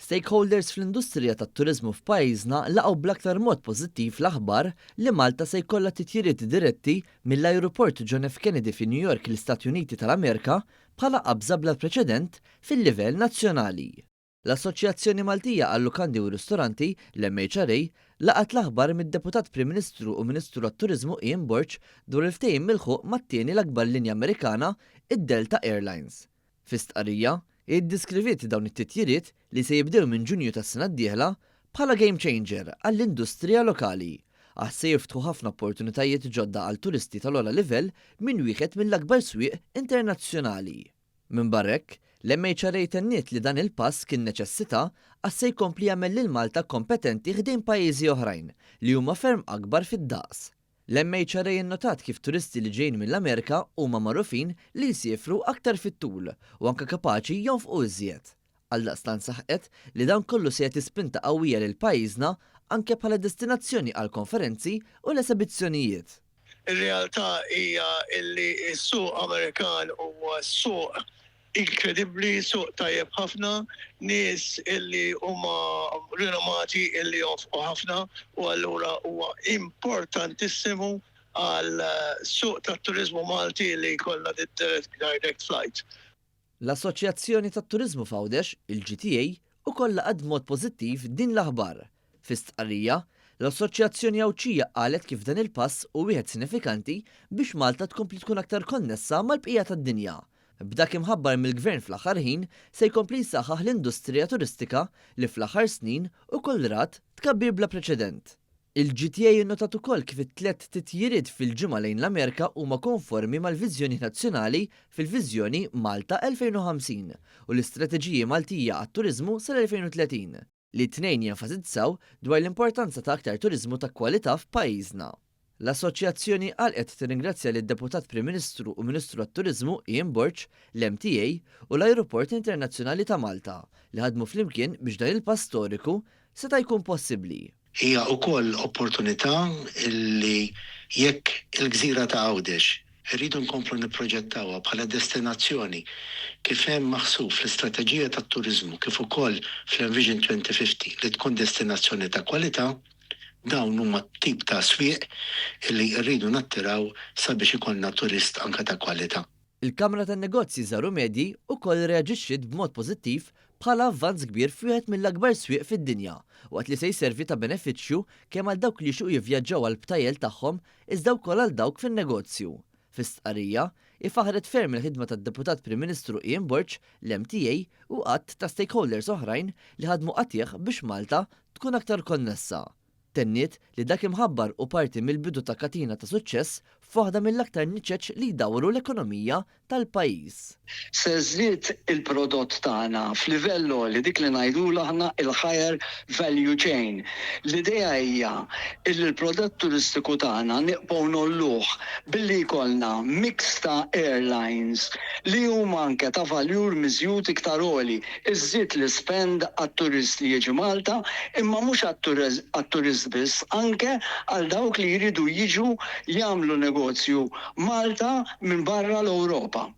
Stakeholders fl-industrija tat-turiżmu f'pajjiżna laqgħu bl-aktar mod pożittiv l-aħbar li Malta se jkollha titjiriet diretti mill-Ajruport John F. Kennedy fi New York l-Istati Uniti tal-Amerika bħala qabża bla preċedent fil-livell nazzjonali. L-Assoċjazzjoni Maltija għal-Lukandi u Ristoranti, l-MHRA, laqgħet l-aħbar mid-Deputat Prim Ministru u Ministru għat-Turiżmu Ian Borg dwar il-ftehim milħuq mat-tieni l-akbar linja Amerikana, id-Delta Airlines. Fi stqarrija, hi ddeskriviet dawn it-titjiriet li se jibdew minn Ġunju tas-sena d-dieħla bħala game changer għall-industrija lokali għax se jiftħu ħafna opportunitajiet ġodda għal turisti tal-ogħla livell minn wieħed mill-akbar swieq internazzjonali. Minbarra hekk, l-MHRA tenniet li dan il-pass kien neċessità għax se jkompli jagħmel lil Malta kompetenti ħdejn pajjiżi oħrajn li huma ferm akbar fid-daqs. L-MHRA innotat kif turisti li ġejjin mill-Amerika huma magħrufin li jsiefru aktar fit-tul u anke kapaċi jonfqu iżjed. Għaldaqstant saħqet li dan kollu se jagħti spinta qawwija lil pajjiżna anke bħala destinazzjoni għall-konferenzi u l-esebizzjonijiet. Ir-realtà hija li s-suq Amerikan huwa suq inkredibbli, suq tajjeb ħafna, nies illi huma rinomati illi jonfqu ħafna u allura huwa importantissimu għal suq tat-turiżmu Malti li jkollna direct flight. L-Assoċjazzjoni tat-Turiżmu f'Għawdex, il-GTA, ukoll laqgħet b'mod pożittiv din l-aħbar. Fi stqarrija, l-Assoċjazzjoni Għawdxija qalet kif dan il-pass hu wieħed sinifikanti biex Malta tkompli tkun aktar konnessa mal-bqija tad-dinja. B'dak imħabbar mill-Gvern fl-aħħar ħin se jkompli jsaħħaħ l-industrija turistika li fl-aħħar snin ukoll rat tkabbir bla preċedent. Il-GTA innotat ukoll kif it-tlett titjiriet fil-ġimgħa lejn l-Amerika huma konformi mal-viżjoni nazzjonali fil-Viżjoni Malta 2050 u l-Istrateġiji Maltija għat-Turiżmu sal-2030, li t-tnejn jenfasizzaw dwar l-importanza ta' aktar turiżmu ta' kwalità f'pajjiżna. L-Assoċjazzjoni għalqet tirringrazzja lid-Deputat Prim Ministru u Ministru għat-Turiżmu Ian Borg, l-MTA u l-Ajruport Internazzjonali ta' Malta li ħadmu flimkien biex dan il-pass storiku seta' jkun possibbli. Hija ukoll opportunità li jekk il-gżira ta' Għawdex irridu nkomplu nipproġettawha bħala destinazzjoni kif hemm maħsub fl-istrateġija tat-turiżmu kif ukoll fl-Envision 2050 li tkun destinazzjoni ta' kwalità, dawn huma t-tip ta' swieq li rridu nattiraw sabiex ikollna turist anke ta' kwalità. Il-Kamra tan-Negozji Żgħar u Medji wkoll irreaġixxiet b'mod pożittiv bħala avvanz kbir f'wieħed mill-akbar swieq fid-dinja waqt li se jservi ta' benefiċċju kemm għal dawk li jixtiequ jivvjaġġaw għall-btajjel tagħhom iżda wkoll għal dawk fin-negozju. Fi stqarrija, hi faħħret ferm il-ħidma tad-Deputat Prim Ministru Ian Borg, l-MTA u għadd ta' stakeholders oħrajn li ħadmu qatigħ biex Malta tkun aktar konnessa. Tenniet li dak imħabbar hu parti mill-bidu ta' katina ta' suċċess f'waħda mill-aktar niċeċ li jdawru l-ekonomija tal-pajjiż. Se żżid il-prodott tagħna f'livell għoli, dik li ngħidulu aħna il-higher value chain. L-idea hija illi l-prodott turistiku tagħna nibqgħu ngħolluh billi jkollna mix ta' airlines li huma anke ta' valjur miżjud iktar għoli. Iżżid l-ispend għat-turist li jiġi Malta, imma mhux għat-turist biss, anke għal dawk li jridu jiġu jagħmlu negozju Malta minn barra l-Ewropa.